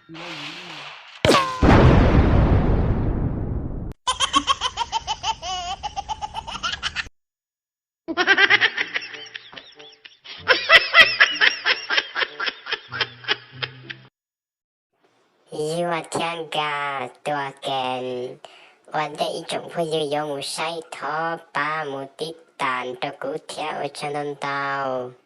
Yuav thiab nkag tua kem. Ua ntej ib tsoom phooj ywg yuav mus saib thov pab mus tib tas rau kuv thiab ua tsaug ntau ntau.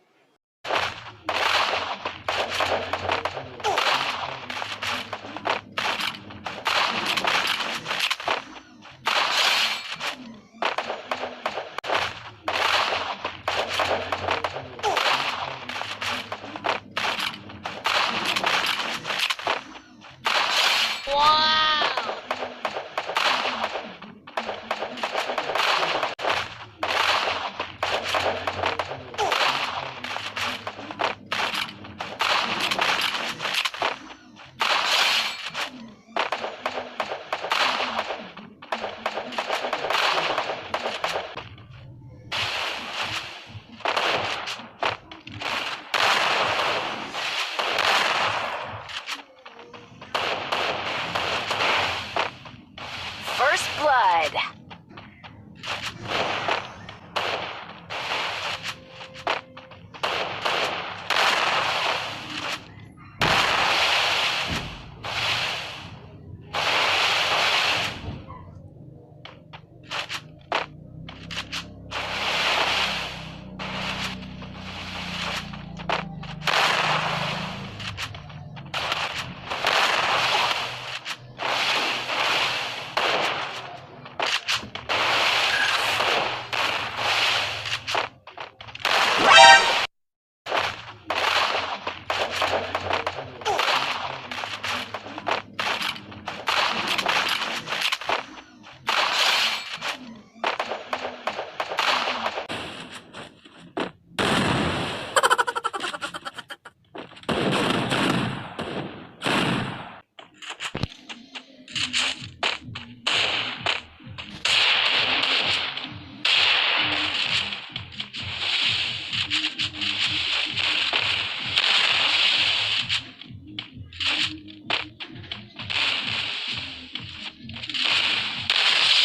First blood.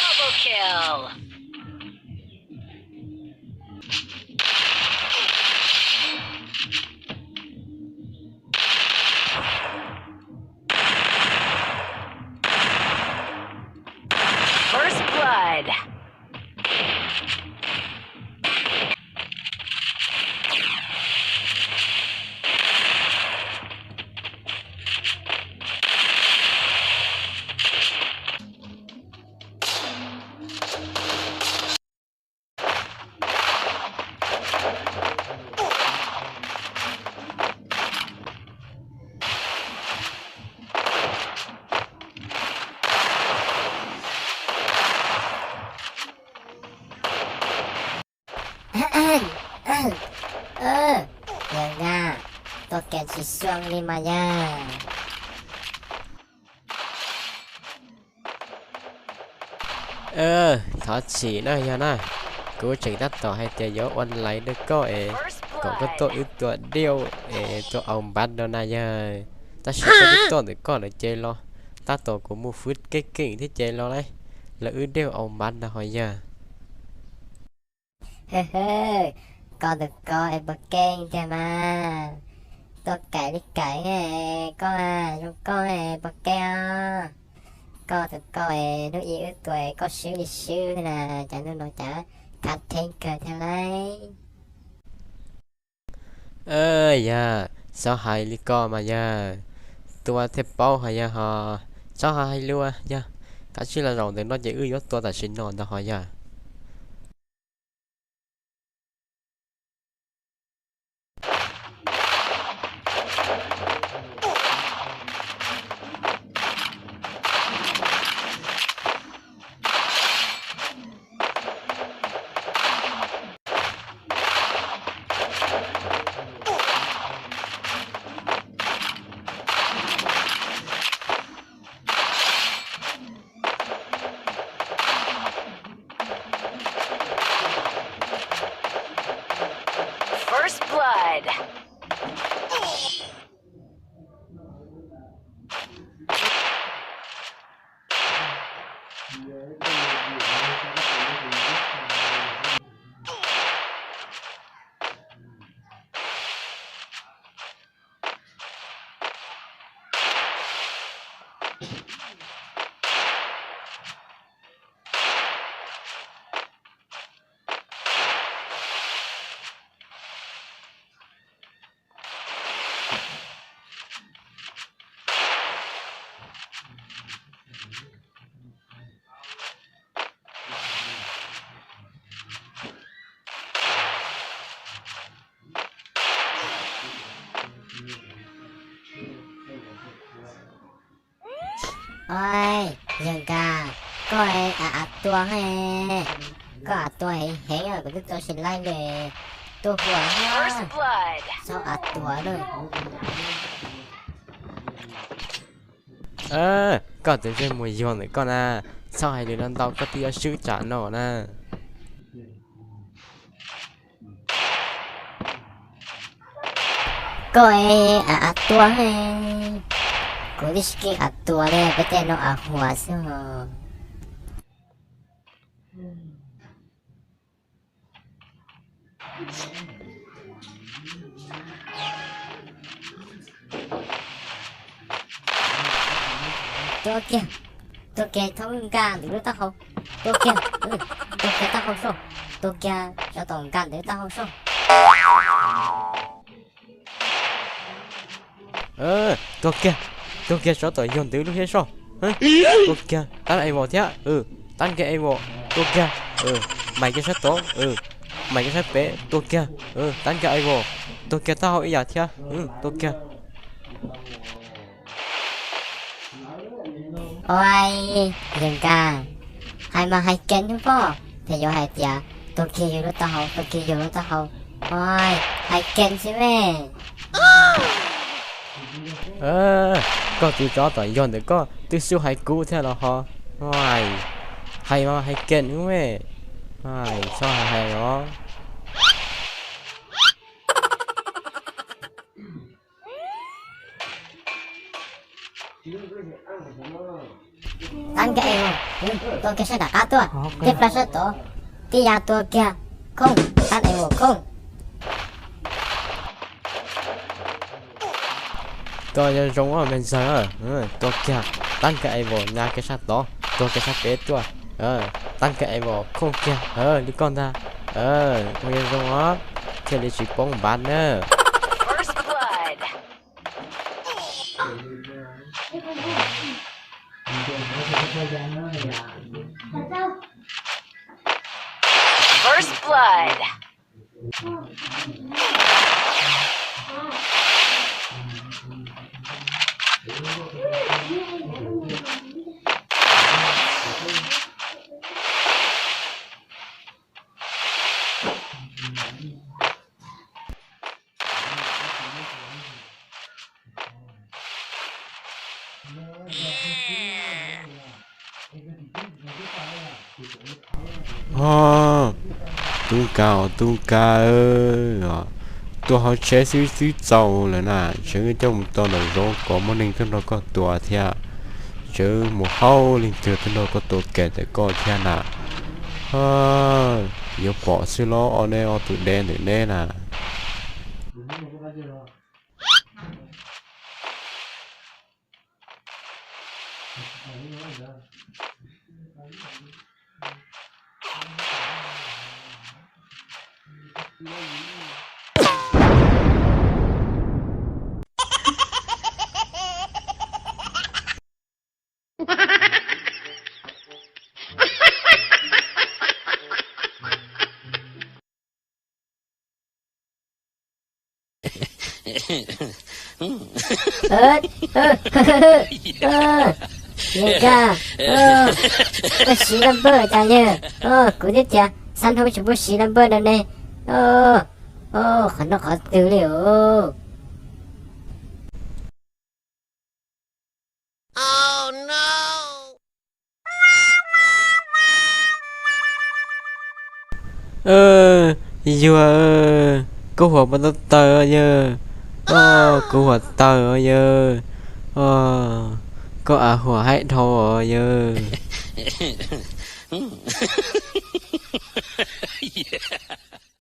Double kill. First blood. Yawg Nkaj, tua kem tsis xyoo li mas yawg. Thov txim na yawg na, kuv tseem tab tom hais tias yuav ua laiv rau koj es kom koj tuaj wb tua diauj es tua au npav rau na yawg. Tab sis koj twb tuaj ntawm koj lawm ces los tab tom kuv mus fwv kev keem thiab ces los lawv wb diauj au npav ntag hos yawg. Koj tus koj es puas keej tiag mas, tuaj kaim li kaim koj zoo koj es puas keej os. Koj tus koj es hnub ib wb tua koj swb li swb thiab na, cas hnub no cas khav theeb kawg thiab lauj. Yawg, txhob hais li ko mas yawg, tua thiaj paub hos yawg hos, txhob hais lus yawg, kav tsij los zaum ntawm no ces wb yuav tua tam sim no ntag hos yawg. First blood. Oi, yawg Nkaj, koj av tua, koj av tua heev heev, kuv twb tua tsis laib li. Tua huam, txhob av tua na. Koj tus ntsej muag yuag ntawm koj na, txhob hais lus no ntau, koj twb yuav swb tsam no na. Koj av tua, kuv twb tsis keej av tua li, peb tej no av huam xwb os. Tua kiag, tua kiag thaub nkaj ntawm lub taub hau. Tua kiag, tua kiag taub hau soj. Tua kiag tsov tom nkaj ntawm lub taub hau soj. Tua kiag, tua kiag tsov tom yog ntawm lub hiab soj. Tua kiag tab evo thiab, tab kiag evo. Tua kiag, mais kiag sab tod, mais kiag sab pem. Tua kiag, tab kiag evo. Tua kiag taub hau ib yam thiab. Tua kiag. Ua, yawg Nkaj, hais mas hais kev xwb pob, ces yuav hais tias tua kiag yus lub taub hau, tua kiag yus lub taub hau. Ua, hais kev xwb me. Koj tus tsov tom yog ntawm koj twb xub hais kuv thiab los ho. Hais mas hais kev xwb me. Txhob hais os. Tab kiag evo, tua kiag sab nram qab tuaj, tib plab sab tod, tib ya tua kiag, khooj, tab evo khooj. Tua zoo zoo me ntxawg, tua kiag, tab kiag evo, ya kiag sab tod, tua kiag sab pem tuaj, tab kiag evo khooj kiag li koj ntag. Ua zoo zoo os, thiaj li tsis poob npav na. First blood. Ho, tub Nkaj os, tub Nkaj, tuaj hauv tsheb xwb twb txaus lawm na, tseem coj mus tso nram zoov kom muaj neeg tuaj nrog koj tua thiab. Tseem mus hauj leej twg tuaj nrog koj tua kem ntawm koj thiab na. Yuav pom xwb los ob neb ob tug deb ntawm neb na. Yawg Nkaj, puas siv laj npawj cas yawg? Kuv twb tias xab nrhau tsis pub siv laj npawj no ne. Qhov no qhov twg li os? Yawg, kuv huam puas tau tawg yawg? Kuv huam tawg yawg. Koj av huam haib dhau os yawg.